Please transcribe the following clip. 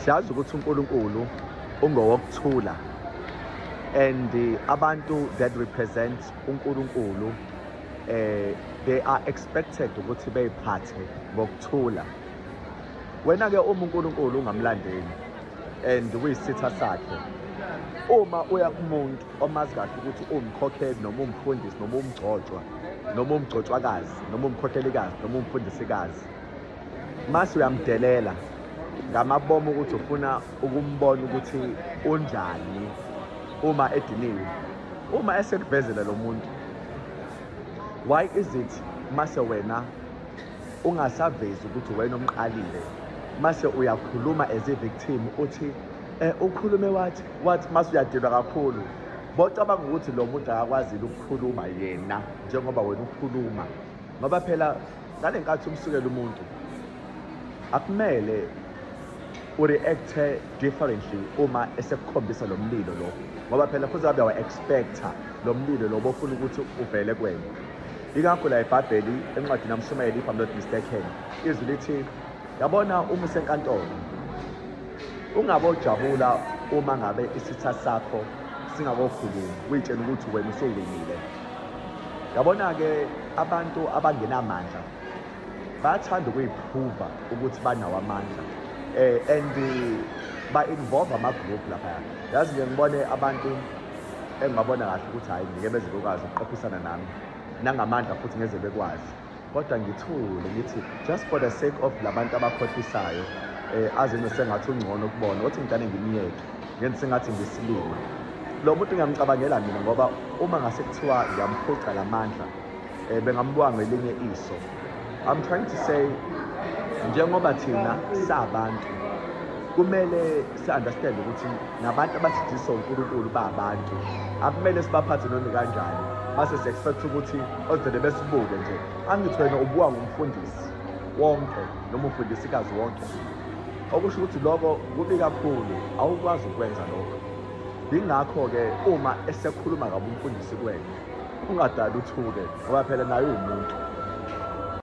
Siyazi ukuthi uNkulunkulu ungowokuthula and abantu that represent uNkulunkulu they are expected ukuthi beyiphathe ngokuthula. Wena ke uma uNkulunkulu ungamlandeli and uyisitha sakhe, uma uya kumuntu omazi kahle ukuthi uwumkhokheli noma umfundisi noma umgcotshwa noma umgcotshwakazi noma umkhokhelikazi noma umfundisikazi, mase uyamdelela ngamabomu ukuthi ufuna ukumbona ukuthi unjani uma ediniwe, uma esekuvezela lo muntu, why is it mase wena ungasavezi ukuthi wena omqalile, mase uyakhuluma as a victim uthi ukhulume wathi wathi, mase uyadinwa kakhulu, bocabanga ukuthi lo muntu akakwazile ukukhuluma yena njengoba wena ukhuluma? Ngoba phela ngale nkathi umsukela umuntu, akumele ureacte differently uma esekukhombisa lo mlilo lo, ngoba phela futhi abe wa-expecta lo mlilo lo bofuna ukuthi uvele kuwena. Yingakho la eBhayibheli, encwadini yaMshumayeli, if I'm not mistaken, izwi lithi, yabona, uma usenkantolo ungabojabula uma ngabe isitha sakho singakokhulumi, uyitshela ukuthi wena usuwinile. Yabona-ke, abantu abangenamandla bayathanda ukuyiprova ukuthi banawo amandla and ba-involve ama-group laphaya. Yazi nje, ngibone abantu engibabona kahle ukuthi hhayi, ngeke beze bekwazi ukuqophisana nami nangamandla, futhi ngeze bekwazi, kodwa ngithule ngithi just for the sake of labantu abakhohlisayo azenze sengathi ungcono kubona, othi ngidane ngimyeke, ngenze sengathi ngisilima. Lo muntu ngiyamcabangela mina, ngoba uma ngase kuthiwa ngiyamphuca lamandla, bengambuka ngelinye iso. I'm trying to say, njengoba thina sabantu kumele si-understand ukuthi nabantu abasindiswa uNkulunkulu babantu, akumele sibaphathe noma kanjani, mase si-expect ukuthi ozele besibuke nje. Angithi wena ubuka ngumfundisi wonke noma umfundisikazi wonke, okusho ukuthi lokho kubi kakhulu, awukwazi ukwenza lokho. Yingakho-ke uma esekhuluma kabi umfundisi kuwena, ungadali uthuke, ngoba phela naye uwumuntu.